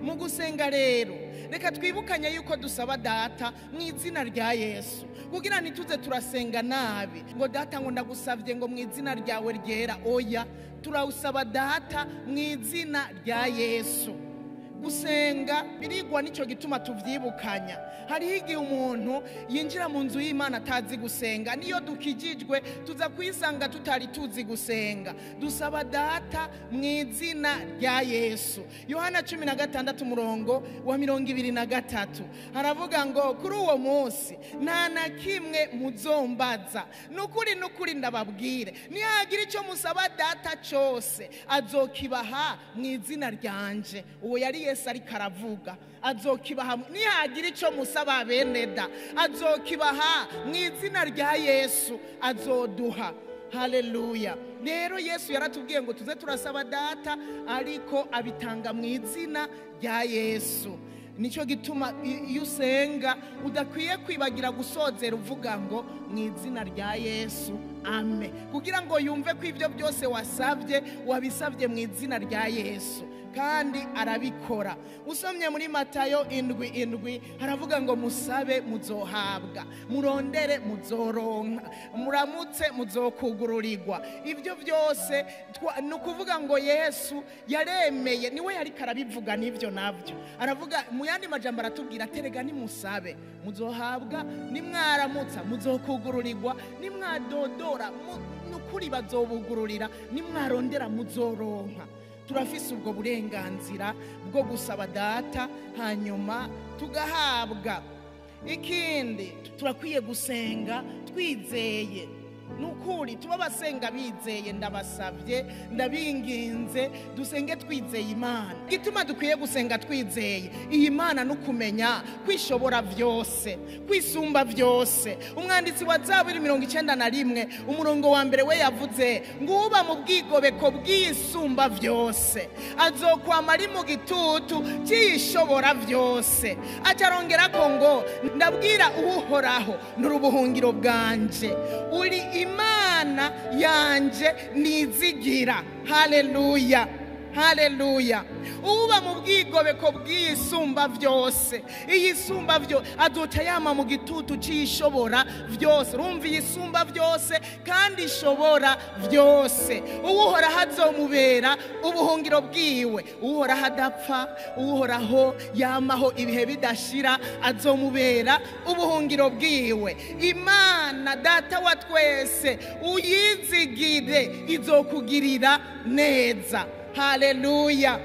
Mu gusenga rero reka twibukanye yuko dusaba data mu izina rya Yesu, kugira ntituze turasenga nabi ngo data ngo ndagusabye ngo mu izina ryawe ryera. Oya, turawusaba data mu izina rya Yesu. Gusenga birigwa, nicyo gituma tuvyibukanya. Hariho igihe umuntu yinjira mu nzu y'Imana atazi gusenga. Niyo dukijijwe tuza kwisanga tutari tuzi gusenga. Dusaba data mu izina rya Yesu. Yohana 16 umurongo wa 23 haravuga ngo kuri uwo munsi nta na kimwe muzombaza. Nukuri nukuri ndababwire, nihagira icyo musaba data cyose azokibaha mu izina ryanje. Uwo yari Yesu ariko aravuga, azokibaha. Nihagira icyo musaba bene da, azokibaha mu izina rya Yesu, azoduha. Haleluya. Rero Yesu yaratubwiye ngo tuze turasaba data, ariko abitanga mu izina rya Yesu. Nicyo gituma iyo usenga udakwiye kwibagira gusozera uvuga ngo mu izina rya Yesu, amen, kugira ngo yumve ko ibyo byose wasabye wabisabye mu izina rya Yesu, kandi arabikora. Usomye muri Matayo 7:7 haravuga ngo musabe muzohabwa, murondere muzoronka, muramutse muzokugururirwa. Ibyo byose ni ukuvuga ngo Yesu yaremeye, niwe yariko arabivuga n'ibyo navyo. Aravuga mu yandi majambo aratubwira aterega nimusabe muzohabwa, nimwaramutsa muzokugururirwa, nimwadodora nukuri bazobugururira, nimwarondera muzoronka. Turafise ubwo burenganzira bwo gusaba data hanyuma tugahabwa. Ikindi, turakwiye gusenga twizeye. Nukuri tuba basenga bizeye. Ndabasabye, ndabinginze, dusenge twizeye Imana. Gituma dukwiye gusenga twizeye iyi Mana no kumenya kwishobora byose, kwisumba byose. Umwanditsi wa Zaburi 91 umurongo wa mbere we yavuze ngo uba mu bwigobeko bw'isumba byose azokwama ari mu gitutu cyishobora byose. Acarongera ko ngo ndabwira Uhoraho n'urubuhungiro bwanje, uri Imana yanje nizigira. Haleluya, haleluya. Uba mu bwigobeko bw'isumba byose, iyisumba byo azoca yama mu gitutu cyishobora byose. Urumva, iyisumba byose kandi ishobora byose. Uhoraho azomubera ubuhungiro bwiwe. Uhoraho adapfa, Uhoraho yamaho ibihe bidashira, azomubera ubuhungiro bwiwe. Imana data wa twese uyizigire, izokugirira neza. Haleluya.